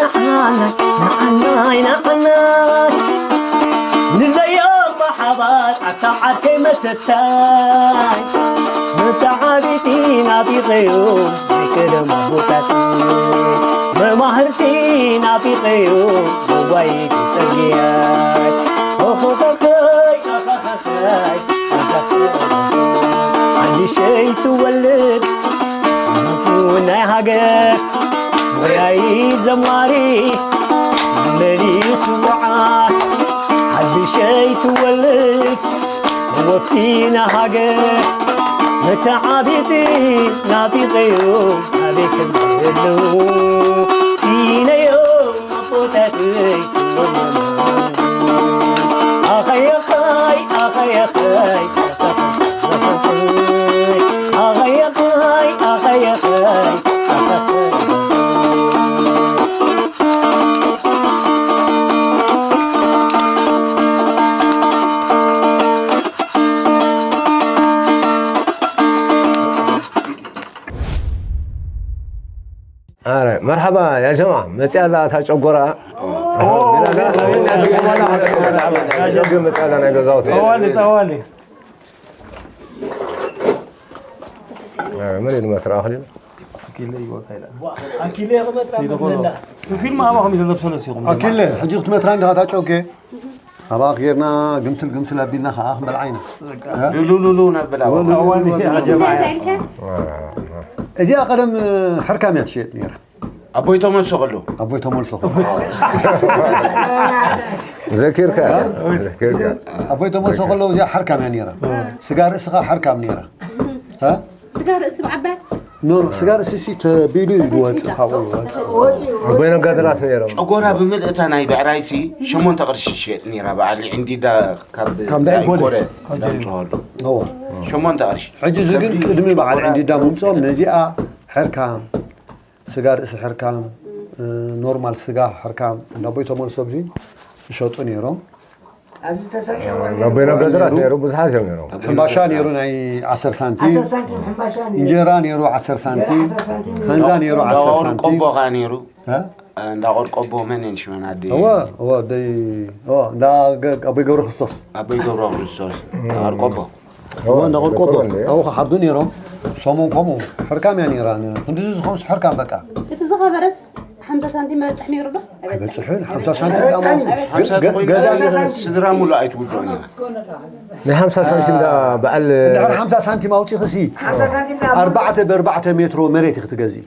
ንዓናይ ንዓናይ ንዓናይ ንለዮ ብሓባር ኣታ ዓርከይ መሰታይ መተዓቢቲ ናፊቐዮ ናይ ቀደም ኣቦታት መማህርቲ ናፊቐዮ መዋይዲ ጸግያይ ኦኾኾኾይ ኣኻኻኻይ ኣኻኻይ ሓድሸይ ትወልድ ናይ ሃገር ወያይ ዘማሪ መሊሱ ወዓል ሓድሸይ ትወልድ ወፊና ሃገር መተዓቢቲ ናፊቐዮ ኣበይ ከም ዘለዉ ሲነዮ ኣቦታተይ ኣኸየኸይ ኣኸየኸይ ኣኸየኸይ ኣኸየኸይ ኣረ መርሓባ ያ ጀማ መፅያ ኣላ እታ ጨጎራ መፅያ ኣላ ናይ ገዛውት ጠዋሊ ጠዋሊ መን ድማ ትረኣ ክሊሉ ፊልም ኣባኹም ይዘለብ ሰለስ ኢኹም ኣኪለ ሕጂ ክትመትራ እንዲኻ እታ ጨጎ ኣባኽ ጌርና ግምስል ግምስል ኣቢልና ከዓ ክንበልዓ ኢና ሉሉሉሉ ነብል ኣባኹም እዚኣ ቀደም ሕርካም እያ ትሸየጥ ነይራ ኣቦይ ተመልሶ ከሎ ኣቦይ ተመልሶ ዘኪርካ ዘኪርካ ኣቦይ ተመልሶ ከሎ እዚኣ ሕርካም እያ ነይራ ስጋ ርእስኻ ሕርካም ነይራ ስጋ ርእሲ ብዓባይ ኖ ኖ ስጋ ርእሲ ሲ ተቢሉ እዩ ዝወፅእ ካብኡ ይወፅእ ኣቦይ ነጋድላት ነይሮም ጨጎራ ብምልእታ ናይ ብዕራይሲ ሸሞንተ ቅርሺ ሽየጥ ነይራ በዓል ዕንዲዳ ካብ ካብ ዳይ ጎለ። ዳይኮረ ዳምፅወሉ እዋ ሸሞንተ ቅርሺ ሕጂ እዚ ግን ቅድሚ በዓል ዕንዲዳ ምምፅኦም ነዚኣ ሕርካም ስጋ ርእሲ ሕርካም ኖርማል ስጋ ሕርካም እንዳቦይ ተመልሶ ኣብዚ ይሸጡ ነይሮም ኣቦይ ነጋድላት ነይሩ ብዙሓት እዮም ነይሮም። ሕምባሻ ነይሩ ናይ ዓሰርተ ሳንቲም፣ እንጀራ ነይሩ ዓሰርተ ሳንቲም፣ ሃንዛ ነይሩ ዓሰርተ ሳንቲም። ቆቦ ከዓ ነይሩ። እንዳቆርቆቦ መን ሽመን ኣደ እወ እወ ኣቦይ ገብረ ክርስቶስ ኣቦይ ገብረ ክርስቶስ እንዳቆርቆቦ እወ እንዳቆርቆቦ ኣብኡ ክሓርዱ ነይሮም ሰሙን ከምኡ ሕርካም እያ ነይራ ክንድዚ ዝኾንስ ሕርካም በቃ እቲ ዝኸበረስ ሓምሳ ሳንቲም ይበፅሕ ነይሩ ዶ? ኣይበፅሕን። ሓምሳ ሳንቲም ዳሞ ገዛ ስድራ ሙሉ ኣይትውድኦን እያ። ናይ ሓምሳ ሳንቲም ዳ በዓል እንድሕር ሓምሳ ሳንቲም ኣውፂኽሲ ኣርባዕተ ብኣርባዕተ ሜትሮ መሬት ኢኺ ትገዝኢ።